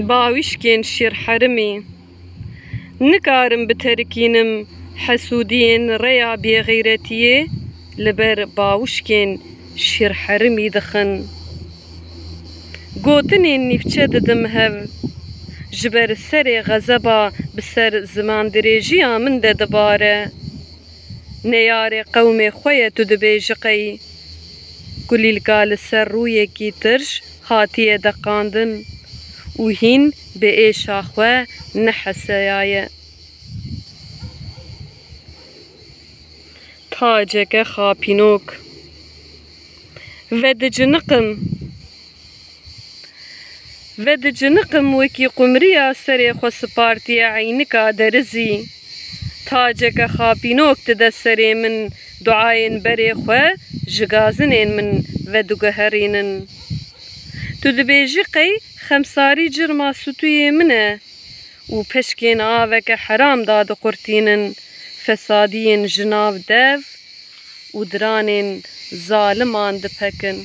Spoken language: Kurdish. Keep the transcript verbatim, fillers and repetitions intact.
Bawişkên şîrherimî. Nikarim biterikînim hesûdiyên rêya bêxeyretiyê, li ber bawişkên şîrherimî dixin. Gotinên nîvçe didim hev, ji ber serê xezeba bi ser zimandirêjiya min de dibare. Neyarê qewmê xwe ye tu dibêjî qey. Kulîlka li ser rûyekî tirş hatiye deqandin û hîn bi êşa xwe neheseyaye. Taceke xapînok. Vediciniqim. Vediciniqim wekî qumriya serê xwe sipartiye eynika derizî. Taceke xapînok dide serê min, duayên berê xwe ji gazinên min vediguherînin. Tu dibêjî qey xemsarî cirma stûyê min e û peşkên aveke heram dadiqurtînin, fesadiyên ji nav dev û diranên zaliman dipekin.